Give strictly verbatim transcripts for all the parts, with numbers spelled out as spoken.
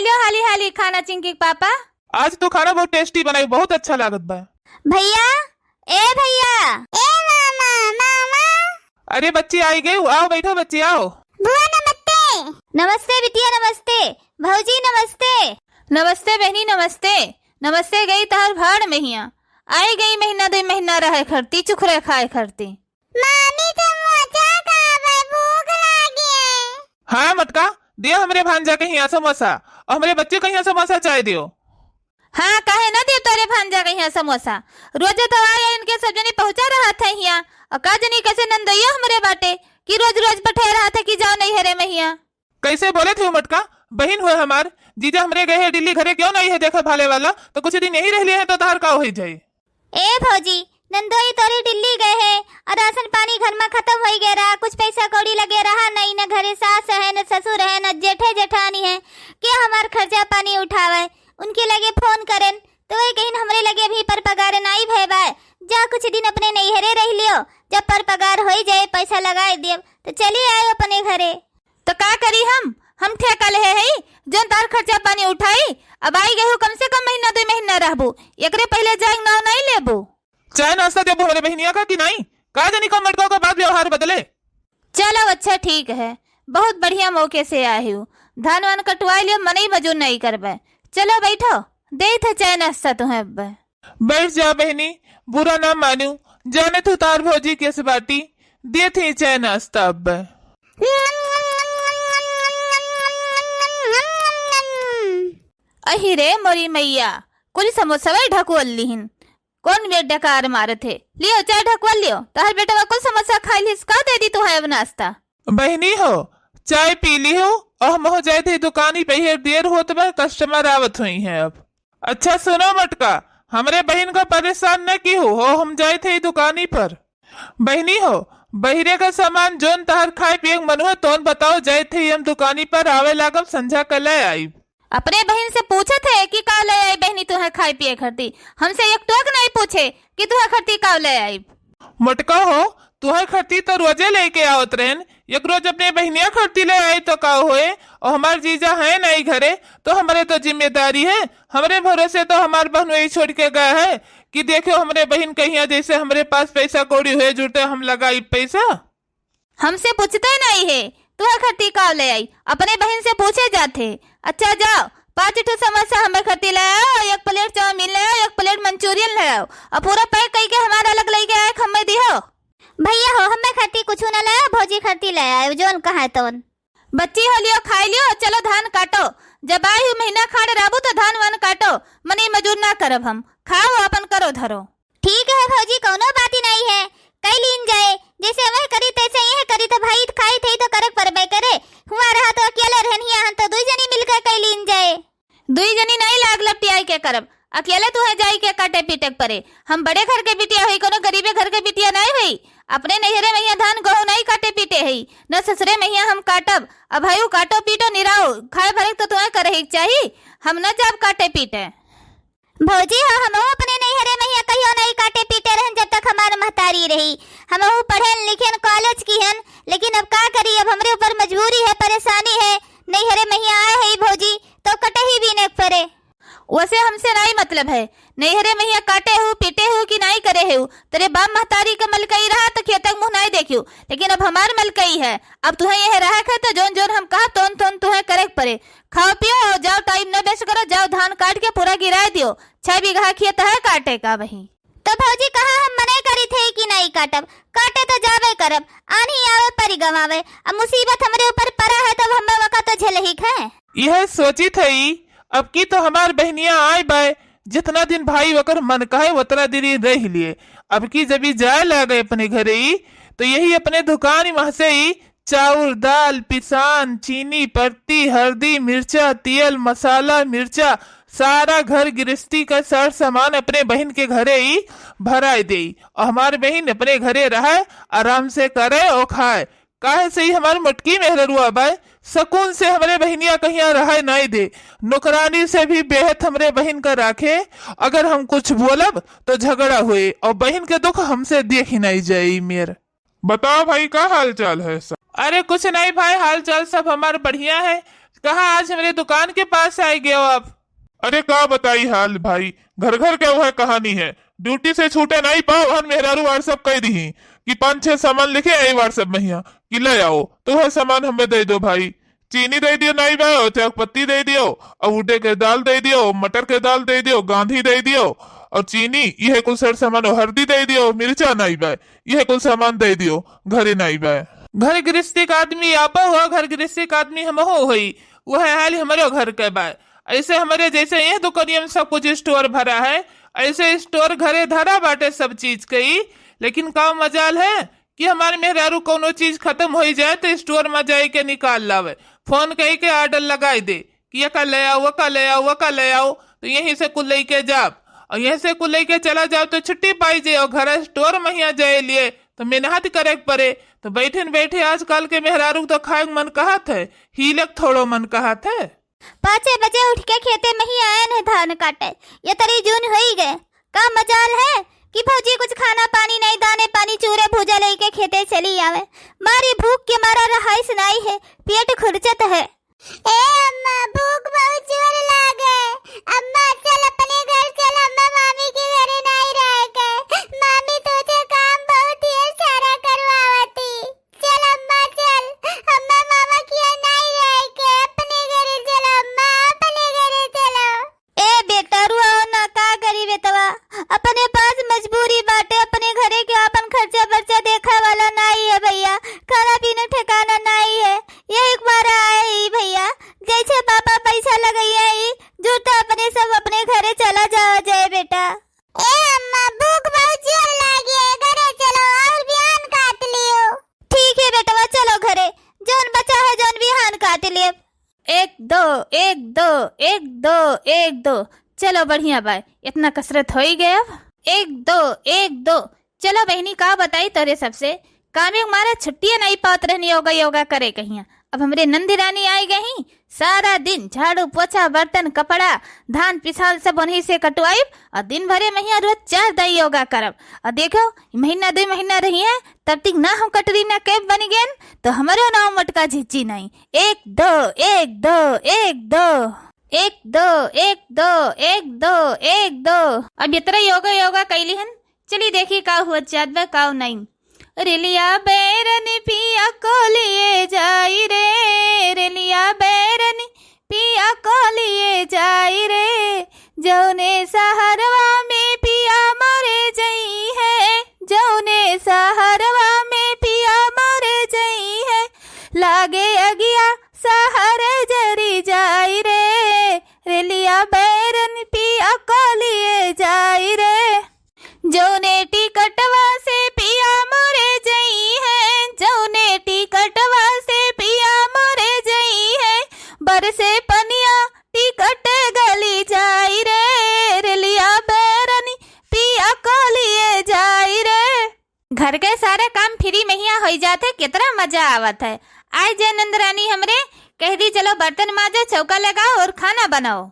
लियो हाली हाली खाना चिंकी के पापा। आज तू खाना बहुत tasty बनाई, बहुत अच्छा लागत बा। भैया, ए भैया। ए मामा, मामा। अरे बच्ची आई गई, आओ बैठो बच्ची, आओ। बुआ नमस्ते। नमस्ते बिटिया, नमस्ते। भौजी नमस्ते। नमस्ते बहनी, नमस्ते। नमस्ते गई तहर भाड़ महिया। आई गई महीना दो महीना रहे खरती, चुखरे खाए खरती। मामी, समोसा खावे, भूख लागे। हाँ मटका, दियो हमरे भांजा के हियाँ समोसा, और हमरे बच्चे के हियाँ समोसा चाय दियो। हाँ, काहे ना दियो तोरे भांजा के हियाँ समोसा? रोजे तो आए इनके सब जनी पहुँचा रहत है हियाँ, और का जनी कैसे नंदइयो हमरे बाटे कि रोज रोज पठे रहत है कि जाओ नैहरे महिया। कैसे बोले थे मटका? बहिन हुए हमार, जीजा हमरे गए हैं दिल्ली घरे, क्यों नहीं है देखे भाले वाला, तो कुछ दिन यहीं रह लिए हैं तो तहार का हो जाए। ए भौजी, नंदोई तोरी दिल्ली गए है और राशन पानी घर में खत्म होई गए रहा, कुछ पैसा कौड़ी लगे रहा नहीं, न घरे सास है, न ससुर है, न जेठे जेठानी है, के हमार खर्चा पानी उठावे? उनके लगे फोन करेन तो वही कहिन हमरे लगे अभी पर पगार नाई भय बाय, जा कुछ दिन अपने नैहरे रह लियो, जब पर पगार होई जाए पैसा लगाए देब तो चली आए अपने घरे। तो का करी हम? हम ठेका लेहे हई, जौन तार खर्चा पानी उठाई। अब आई गई हो, कम से कम महीना दो महीना रहबू, एकरे पहले जाए नाव नहीं लेबू। चाय नाश्ता देबू हमरे बहिनिया का कि नहीं? का जानी कब मटका का बात व्यवहार बदले। चलो अच्छा ठीक है, बहुत बढ़िया मौके से आए हो, धान वान कटवा लियो, मनई मजूर नहीं करबे। चलो बैठो, दे थे चाय नाश्ता तुम्हें अब। बैठ जा बहनी, बुरा ना मानू, जाने तू तार भौजी केस बाटी, दे थे चाय नाश्ता अब। अहि रे मोरी मैया, कुल समोसवे ढकुअल लिहिन। कौन बेर डकार मारत है? लियो चाय ढकुअल लियो, तहर बेटवा कुल समोसा खाई लिस, का दे दी तुहे अब नाश्ता? बहनी हो, चाय पी ली हो, और हम हो जाए थे दुकानी पे, ढेर देर होत बा, customer आवत हुई हैं अब। अच्छा सुनो मटका, हमरे बहिन का परेशान न की हो, हो हम जाए थे दुकानी पर। बहिनी हो, बहिरे का सामान जौन तहर खाए पिए के मन हुए तौन बताओ, जाए थे हम दुकानी पर, आवे लागब संझा का ले आइब। अपने बहिन से पूछत है कि का ले आई बहनी तुहे खाए पिए खरती, हमसे एक टोक नहीं पूछे कि तुहे खरती का ले आई। मटका हो, तुहे खरती तो रोजे लेके आवत रहन, एक रोज अपने बहिनिया खरती ले आई तो का होए? और हमार जीजा है नहीं घरे, तो हमरे तो जिम्मेदारी है, हमरे भरोसे तो हमार बहन वही छोड़ के गए है कि देखो हमरे बहिन कहिया जैसे हमरे पास पैसा कौड़ी हुए जुड़ते हम लगाई पैसा। हमसे पूछते नहीं है, तुहे खरती का ले आई, अपने बहिन से पूछे जाते। अच्छा जाओ, पाँच ठो समोसा हमें खरती ले आओ, एक plate चाउमीन ले आओ, एक plate मंचूरियन ले आओ, और पूरा pack कई के हमारा अलग लेके आए, हमें दिहो। भैया हो, हमें खरती कुछ न ले आओ, भौजी खरती ले आए, जोन कहा तोन। बच्ची हो लियो, खाई लियो, चलो धान काटो। जब आई हूँ महीना खाड़ रहबू तो धान वान काटो, मनई मजूर ना करब हम। खाओ अपन करो धरो। ठीक है भौजी, कौनो बात ही नहीं है, कई लीन जाए, जैसे वह करी तैसे यह करी, तो भाई खाई थे तो करक परबे करे। हुआ रहा तो अकेले रहन, हिया हन तो दुई जनी मिलकर कई लीन जाए। दुई जनी नहीं लाग लपटियाई के करब, अकेले तुहे जाई के काटे पीटे के परे। हम बड़े घर के बिटिया हुई, कोनो गरीबे घर के बिटिया नहीं हुई। अपने नैहरे महिया धान गहूँ नहीं काटे पीटे है, न ससुरे महिया हम काटब। अब भाई काटो पीटो निराओ, खाए भरे तो तुहे करे ही चाही, हम न जाब काटे पीटे। भौजी हो, हमहू अपने नैहरे महिया कहियो नहीं काटे पीटे रहन जब तक हमार महतारी रही। हमहू पढ़ेन लिखेन, college किहेन, लेकिन अब का करी, अब हमरे ऊपर मजबूरी है, परेशानी है। नैहरे महिया आए है भौजी, तो कटही बीने के परे। वैसे हमसे नहीं मतलब है, नैहरे महिया काटे हो, पीटे हो कि नहीं करे हो, तेरे बाप महतारी के मलकई रहा तो खेतक मुँह नहीं देखियो, लेकिन अब हमार मलकई है। अब तुहे यह रहा है तो जोन जोन हम कहा तोन तोन तुहे करे के परे। खाओ पियो और जाओ, time न waste करो, जाओ धान काट के पूरा गिराए दियो। छह बीघा खेत है काटे का वही। तो भौजी कहा हम मने करी थे कि नहीं काटब, काटे तो जाबे करब, आन्ही आवे परी गवावे, अब मुसीबत हमरे ऊपर परा है तब हमें वका तो झेलही है। यह सोची थई, अब की तो हमार बहनिया आए बाय, जितना दिन भाई वकर मन कहे उतना दिन ही रह लिए। अब की जब ही जाए लागे अपने घरे ही, तो यही अपने दुकान ही वहाँ से ही चाउर, दाल, पिसान, चीनी, पत्ती, हरदी, मिर्चा, तेल, मसाला, मिर्चा, सारा घर गृहस्थी का सर सामान अपने बहिन के घरे ही भराए देई। और हमार बहिन अपने घरे रहे, आराम से करे और खाए। काहे से ही हमार मोटकी मेहररुआ बाय, सकून से हमरे बहिनिया कहिया रहे नाई दे। नौकरानी से भी बेहद हमरे बहिन का राखे। अगर हम कुछ बोलब तो झगड़ा होए और बहिन के दुख हमसे देख ही नाई जाए मेर। बताओ भाई, का हाल चाल है सब? अरे कुछ नहीं भाई, हाल चाल सब हमार बढ़िया है। कहाँ आज हमरे दुकान के पास आइ गयो आप? अरे का बताई हाल भाई, घर घर के वह कहानी है। ड्यूटी से छूटे नाई पाओ, हन मेहरारू WhatsApp कइ दिही कि पाँच छह सामान लिखे आई WhatsApp महिया कि ले आओ, तो वह सामान हमें दइ दो भाई। चीनी दइ दियो नाई बा, और चाक पत्ती दइ दियो, और उड़े के दाल दइ दियो, मटर के दाल दइ दियो, गांधी दइ दियो, और चीनी, यह कुल सर सामान, और हरदी दइ दियो, मिर्चा नाई बा, यह कुल सामान दइ दियो, घरे नाई बा। घर गृहस्थी का आदमी आपो हो, घर गृहस्थी का आदमी हमहू होई, वह हाल हमरो घर के बा। ऐसे हमरे जैसे यह दुकानिया में सब कुछ store भरा है, ऐसे store घरे धरा बाटे सब चीज के। लेकिन का मजाल है कि हमार मेहरारू कौनो चीज खत्म होइ जाए तो store में जाए के निकाल लावे, फोन कइ के order लगाइ दे कि ये का ले आओ, वो का ले आओ, वो का ले आओ, तो यहीं से कुल लइके जाब। और यहीं से कुल लइके चला जाब तो छुट्टी पाइ जाए, और घर store महिया जाए लिए तो मेहनत करे के पड़े। तो बैठे न बैठे आजकल के मेहरारू के तो खाए के मन कहत है, हीले के थोड़ो मन कहत है। पाँचे बजे उठ के खेते महिया आयन है धान काटे, ये तरी जून होई गए। का मजाल है कि भौजी कुछ खाना पानी नहीं, दाने पानी चूरे भूजा लेके खेते चली आवे। मारी भूख के मारा रहाइस नाई है, पेट खुरचत है। ए अम्मा, भूख बहुत जोर लागे। अम्मा, चल अपने घर चल, अम्मा मामी के घरे नाई रहे के। मामी तुझे काम बहुत ढेर सारा करवावती। चल अम्मा, चल, अम्मा मामा किया नाई रहे के, अपने घरे चलो अम्मा, अपने घरे चलो। ए बेटा, रुआओ ना, का करी बेटवा, अपने पास मजबूरी बाटे, अपने घरे के आपन खर्चा बर्चा देखा वाला नाई है भैया, खाना पीना ठिकाना नाई है, यही एक बार आए ही भैया, जैसे पापा पैसा लगइया ही, जो तो अपने सब अपने घरे चला जाओ जाए बेटा। ए अम्मा, भूख बहुत जोर लागी है, घरे चलो और बिहान काट लियो। ठीक है बेटवा, चलो घरे, जौन बचा है जौन बिहान काट लियो। एक दो, एक दो, एक दो, एक दो। चलो बढ़िया बाय, इतना कसरत होइ गए अब। एक दो, एक दो। चलो बहिनी, का बताई तोरे सबसे, कामे के मारे छुट्टिए नाई पावत रहनी योगा योगा करे कहिया। अब हमरे नंदी रानी आइ गई, सारा दिन झाड़ू पोछा बर्तन कपड़ा धान पिसाल सब उन्हीं से कटवाइब और दिन भरे महिया रोज चार दाई योगा करब। और देखो, महीना दो महीना रही है, तब तक ना हम कटरीना कैफ बन गए तो हमरो नाम मटका झिझी नहीं। एक दो, एक दो, एक दो, एक दो, एक दो, एक दो, एक दो। अब इतना योगा योगा कैली हन, चली देखी का हुआ जात बा का नहीं। रेलिया बैरन पिया को लिए जाई रे, रेलिया बैरन पिया को लिए जाई रे, जौने सहरवा में पिया मोरे जई है, जौने सहरवा में पिया मोरे जई है, लागे अगिया सहर जरी जाई रे, रेलिया बैरन पिया को लिए जाई रे। जौने टिकटवा से पिया मोरे जई है, जौने टिकटवा से पिया मोरे जई है, बरसे पनिया टिकट गली जाई रे, रेलिया बैरनी पिया को लिए जाई रे। घर के सारे काम फ्री महिया होइ जात है, कितना मजा आवत है। आइ जे नंदरानी हमरे, कहि दी चलो बर्तन माजो, चौका लगाओ और खाना बनाओ।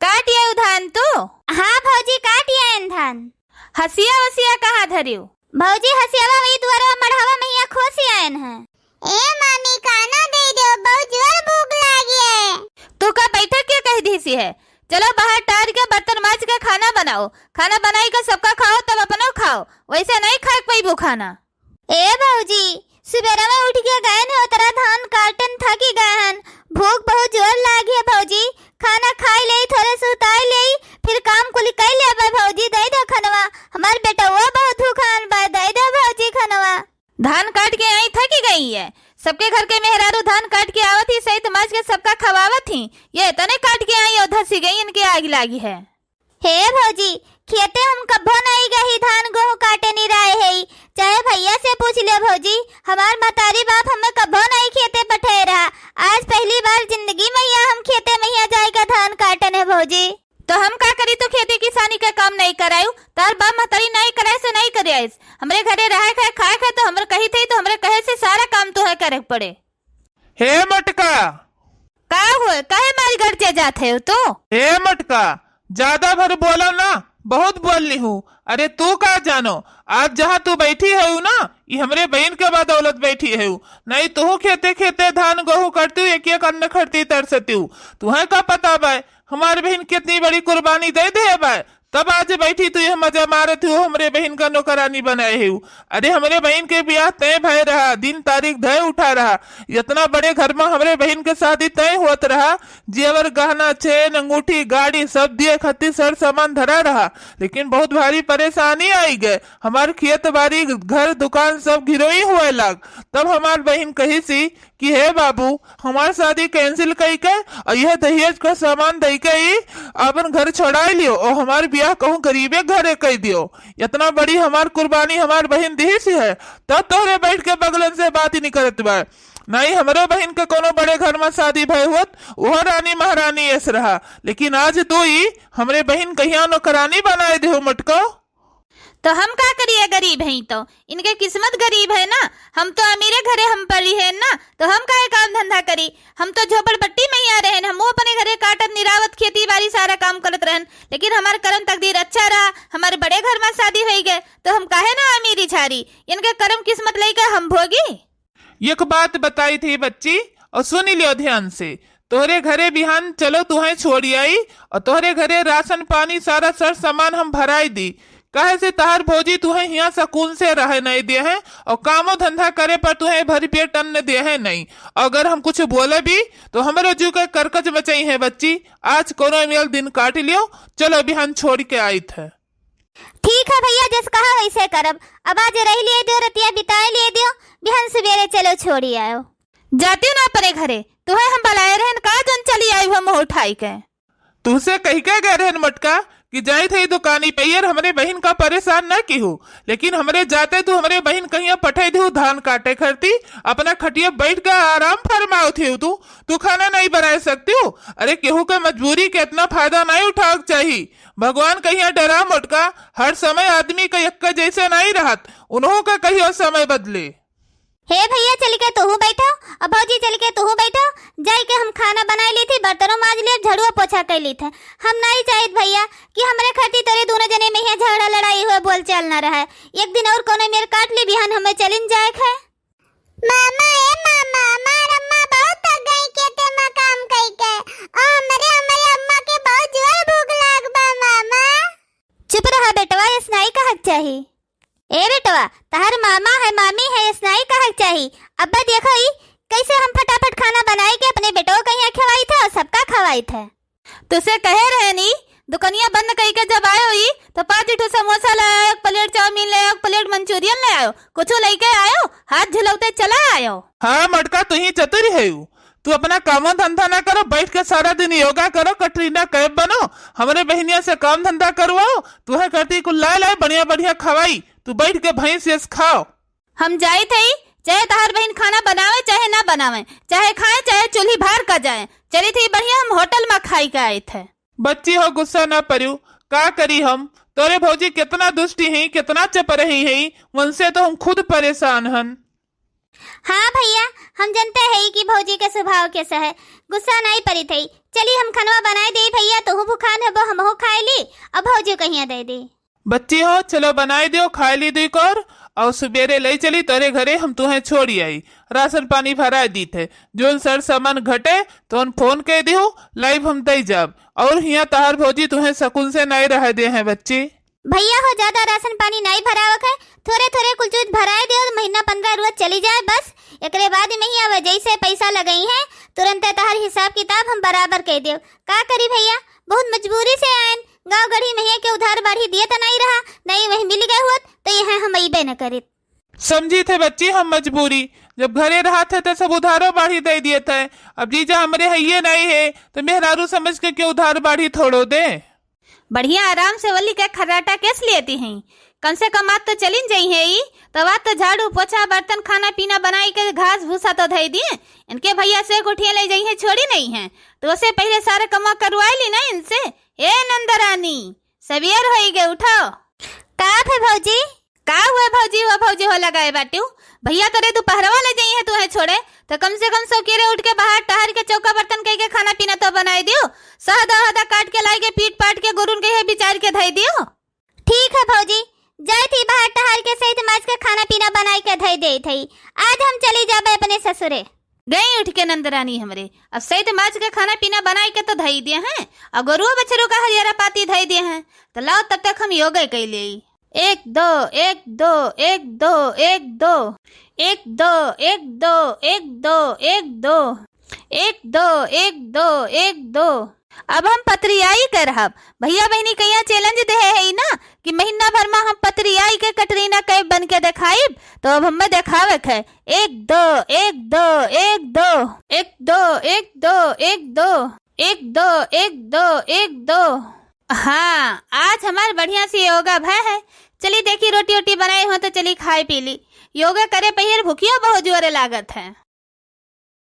काट आयु धान तू? हाँ भौजी, काट आयन धान। हसिया वसिया कहाँ धरियो? भौजी, हसियावा वही दुआरवा मढ़ावा महिया खोसी आयन है। ए मामी, खाना दे दो, बहुत जोर भूख लागी है। तू का बैठक के कहि दीसी है? चलो बाहर टार के बर्तन माज के खाना बनाओ, खाना बनाई के सबका खाओ, तब अपनो खाओ, वैसे नहीं खाए के पैबू खाना। ए भौजी, सुबेरा में उठ के गए न उतरा धान काटन, थकी गए हन, भूख बहुत जोर लागी है भौजी, खाना खाई लेई, थोड़े सुताई लेई, फिर काम कुल कई लेबे भौजी, दे दे खनवा, हमार बेटवा बहुत भूखान बा, दे दे भौजी खनवा। धान काट के आई थकी गई है, सबके घर के मेहरारू धान काट के आवत ही, सही तमाज के सबका खवावत ही, ये तने काट के आई और धसी गई, इनके आग लागी है। हे भौजी, खेते हम कभो नहीं गही, धान गेहूं काटे निराए है, चाहे भैया से पूछ ले भौजी, हमार महतारी बाप हमें कभो नहीं खेते पठे रहा। आज पहली बार जिंदगी में या हम खेते में या जाए का धान काटन है भौजी। तो हम का करी, तू खेती किसानी का काम नहीं करायु, तार बाप महतारी नहीं कराए से नहीं करे आइस। हमरे घरे रहे खाए, खाए खाए तो हमरे कही थे, तो हमरे कहे से सारा काम तो है करे पड़े। हे मटका। का हुए, काहे मारी गरजे जात है तू? हे मटका, ज्यादा भर बोला ना, बहुत बोल लिहू। अरे तू का जानो, आज जहाँ तू बैठी हऊ ना, ई हमरे बहिन के बदौलत बैठी हऊ। नहीं तू खेते खेते धान गोहूँ करती, एक एक अन्न खरती तरसती। तुहे का पता बा, हमार बहिन कितनी बड़ी कुर्बानी दे दे बा, तब आज बैठी तू यह मजा मारत हऊ, हमरे बहिन का नौकरानी बनाए हऊ। अरे हमरे बहिन के बियाह तय भय रहा, दिन तारीख धय उठा रहा, इतना बड़े घर में हमरे बहिन के शादी तय होत रहा, जेवर गहना, चेन, अंगूठी, गाड़ी सब दिए खातिर सर सामान धरा रहा, लेकिन बहुत भारी परेशानी आई गए। हमार खेत बाड़ी, घर दुकान सब गिरोई हुए लाग। तब हमार बहिन कही सी कि हे बाबू, हमार शादी cancel कई के और यह दहेज का सामान दई के ही अपन घर छोड़ाई लियो और हमार बियाह कहूँ गरीबे घरे कई दियो। इतना बड़ी हमार कुर्बानी हमार बहिन दिही सी है, तब तोहरे बैठ के बगलन से बात ही नहीं करत बा। नहीं हमरो बहिन के कोनो बड़े घर में शादी भय होत, वह रानी महारानी ऐस रहा, लेकिन आज तू ही हमरे बहिन कहिया नौकरानी बनाए देहू मटको। तो हम का करिए, गरीब हैं तो, इनके किस्मत गरीब है ना। हम तो अमीरे घरे हम पली है ना, तो हम काहे काम धंधा करी? हम तो झोपड़पट्टी में ही आ रहन, हम अपने घरे काटत निरावत खेती बाड़ी सारा काम करत रहन, लेकिन हमार करम तकदीर अच्छा रहा, हमारे बड़े घर में शादी होई गए, तो हम काहे ना अमीरी झारी? इनके करम किस्मत लेके हम भोगी। एक बात बताई थी बच्ची, और सुनी लियो ध्यान से। तोहरे घरे बिहान चलो तुहें छोड़ी आई, और तोहरे घरे राशन पानी सारा सर सामान हम भराई दी। काहे से तहार भौजी तुहें हियाँ सकून से रहे नहीं दे हैं, और कामो धंधा करे पर तुहें भरी पेट अन्न दे हैं नहीं। अगर हम कुछ बोले भी, तो हमरो जीव के करकच मचाई है बच्ची। आज कोनो मेल दिन काट लियो, चलो बिहान छोड़ के आई थे। ठीक है भैया, जस कहा वैसे करब। अब आज रह लिए दियो, रतिया बिताए लिए दियो, बिहान सुबेरे चलो छोड़ी आयो। जाती ना अपने घरे, तुहे हम बलाए रहन का जन चली आई हो मुँह उठाई के। तुहसे कह के गए रहन मटका कि जाई थे दुकानी पे यार, हमरे बहिन का परेशान न की हो, लेकिन हमरे जाते तू हमरे बहिन कहिया पठे दिहू धान काटे खरती, अपना खटिया बैठ के आराम फरमाओ थे तू, तू खाना नहीं बनाए सकती हो। अरे केहू के मजबूरी के इतना फायदा नहीं उठावे के चाही। भगवान कहिया डरा मोटका, हर समय आदमी का यक्का जैसे नाई रहत, उन्हों का कहियो समय बदले। हे भैया, चल के तोहू बैठो, अब भौजी चल के तोहू बैठो, जाई के हम खाना बनाई ली थी, बर्तनों माज लिए, झाड़ुआ पोछा कर ली थे। हम नाई चाहित भैया कि हमरे खातिर तोरे दोनों जने में यहाँ झगड़ा लड़ाई हुए बोल चाल ना रहे। एक दिन और कोनो मेर काट ली, बिहान हमें चलिन जाए है। मामा, ए मामा, हमार अम्मा बहुत थक गई खेते में काम कई के। आ, हमरे, हमरे अम्मा के बहुत जोर भूख लाग बा, मामा। चुप रहा बेटवा, ऐस नाई कहक चाही। ए बेटवा, तहर मामा है, मामी है, ऐस नाई कहक चाही। अब्बा देखो ई, कैसे हम फटाफट खाना बनाई के अपने बेटवा कहिया खवाई थे और सबका खवाई थे। तुसे कहे रहनी, दुकनिया बंद कई के जब आयो ही, तो पाँच ठो समोसा ले आयो, एक प्लेट चाउमीन ले आयो, एक प्लेट मंचूरियन ले आयो, कुछ लेके आयो, हाथ झुलौते चला आयो। हाँ मटका, तू ही चतुर है, तू अपना कामो धंधा ना करो, बैठ के सारा दिन योगा करो, कटरीना कैफ बनो, हमरे बहिनिया से काम धंधा करवाओ, तुहे करती कुल लाए लाए बढ़िया बढ़िया खवाई, तू बैठ के भैंस यस खाओ। हम जाइत हई, चाहे तहार बहिन खाना बनावे, चाहे ना बनावे, चाहे खाए, चाहे चूल्ही भार का जाए। चलित हई बढ़िया हम होटल मा खाई के आइत है। बच्ची हो, गुस्सा ना परियो, का करी हम? तोरे भौजी कितना दुष्टी हैं, कितना चपरही हैं, उनसे तो हम खुद परेशान हन। हाँ भैया, हम जनते हई कि भौजी के स्वभाव कैसा है, गुस्सा नहीं परित हई। चली हम खनवा बनाए दे भैया, तोहू भुखान हबो, हमहू खाए ली, अब भौजी कहिया दे दे। बच्ची हो, चलो बनाए दियो, खाए ली दुई कौर, और सुबेरे लई चली तोरे घरे, हम तुहें छोड़ी आई। राशन पानी भराए दीत है, जोन सर सामान घटे, तोन फोन कह दियो, लाइव हम दई जाब। और हियाँ तहार भौजी तुहें सकून से नहीं रह दे हैं बच्ची। भैया हो, ज्यादा राशन पानी नहीं भरावक है, थोरे थोरे कुल चीज भराए दियो, महीना पन्द्रह रोज चली जाए बस। एकरे बाद में ही अब जैसे पैसा लगई है, तुरंत तहार हिसाब किताब हम बराबर कह देव। का करी भैया, बहुत मजबूरी से आयन, गाँव गढ़ी में के उधार बाढ़ी दिए त नहीं रहा, नहीं वही मिल गए होत तो यहाँ हम अइबे न करित। समझी थे बच्ची हम मजबूरी, जब घरे रहा थे तो सब उधारो बाढ़ी दे दिए थे। अब जीजा हमरे हइये नहीं है तो मेहरारू समझ के क्यों उधार बाढ़ी थोड़ो दे। बढ़िया आराम से वली के खर्राटा केस लेती हैं, कम से कम आज तो चलिन जाई है ई, तो आज तो झाड़ू पोछा बर्तन खाना पीना बनाई के घास भूसा तो धई दिए। इनके भैया से गुठिया ले जाई है, छोड़ी नहीं है, तो उसे पहले सारा कमा करवाई ली ना इनसे। ए नंदरानी, सवेर होई गए, उठो। का भे भौजी? का हुए भौजी, हुआ भौजी हो लगाए बाटू? भैया तोरे दोपहरवा ले जाई है तुहे छोड़े, तो कम से कम सौकेरे उठ के बाहर टहर के चौका बर्तन कई के खाना पीना तो बनाए दियो। सहदा हदा काट के लाई के पीट पाट के गुरुन के है बिचार के धई दियो। ठीक है भौजी, जाइत ही बाहर टहर के सहित माज के खाना पीना बनाई के धई देइत हई। आज हम चली जाबे अपने ससुरे। गई उठ के नंदरानी हमरे, अब सहित माज के खाना पीना बनाई के तो धई दिए हैं, और गोरुआ बछरू का हरियरा पाती धई दिए हैं, तो लाओ तब तक हम योगा कई लेई। एक दो, एक दो, एक दो, एक दो, एक दो, एक दो, एक दो, एक दो, एक दो, एक दो, एक दो। अब हम पतरियाई के रहब। भैया बहिनी कहिया challenge देहे है ना कि महीना भर में हम पतरियाई के कटरीना कैफ बन के देखाइब, तो अब हमें देखावे के है। एक दो, एक दो, एक दो, एक दो, एक दो, एक दो, एक दो, एक दो, एक दो। हाँ, आज हमार बढ़िया से योगा भय है। चली देखी, रोटी ओटी बनाई हो तो चली खाए पी ली। योगा करे पहिर भूखियो बहुत जोरे लागत है।